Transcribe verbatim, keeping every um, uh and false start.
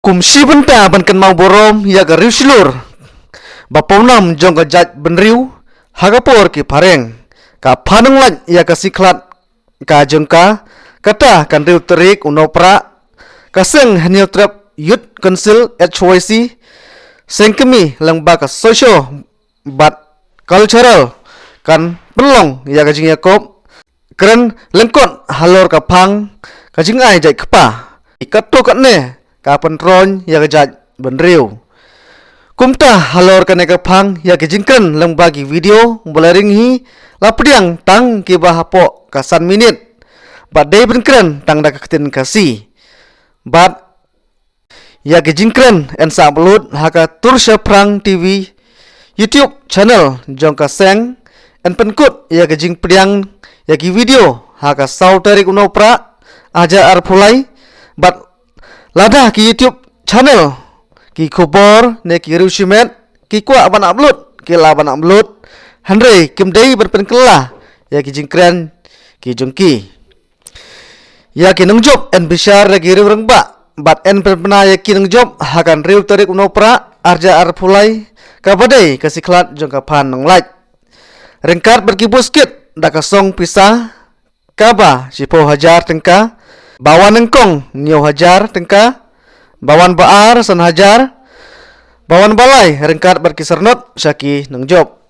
Kum shi bynta ban kynmaw burom ïa ka riewshlur ba pawnam jong ka jaitbynriew ha ka por ki phareng, ka Phan Nonglait ïa ka Sikhlad ka jong ka, kata ka hynriew tarik u Nohprah, ka seng Hynñiewtrep Youth Council, H Y C, seng kmie lyngba ka Socio bad Cultural kan pynlong ïa ka jingïakob kren lyngkot halor ka phang ka jingai jait kpa. Katto katne ka pyntroiñ ïa ka jaitbynriew. Kumta halor kane ka phang ïa ki jingkren lyngba ki video ba la ring hi, la pdiang tang kiba hapoh ka san minit. Bad dei ban kren tang da ka ktien Khasi. Bad ïa ki jingkren yn sa upload ha ka Tur Shaphrang T V YouTube channel jong ka seng. Yn pynkut ïa ki jingpdiang ïa ki video ha ka saw tarik u Nohprah arhajar arphew lai. Bad lada ki YouTube channel ki khubor ne ki riew shimet ki kwah ban upload, ki lah ban upload, hynrei kim dei ban pynkylla ïa ki jingkren ki jong ki. Ïa ki nongjop yn bishar da ki riew rangbah bad yn pynbna ïa ki nongjop ha ka hynriew tarik u Nohprah arhajar arphew lai, kaba dei ka Sikhlad jong ka Phan Nonglait. Ryngkat bad ki buskit da ka song pisa kaba shiphew hajar tyngka, ba wan nyngkong hynñiew hajar tyngka, ba wan ba ar san hajar, ba wan ba lai ryngkat bad ki syrnot sha ki nongjop.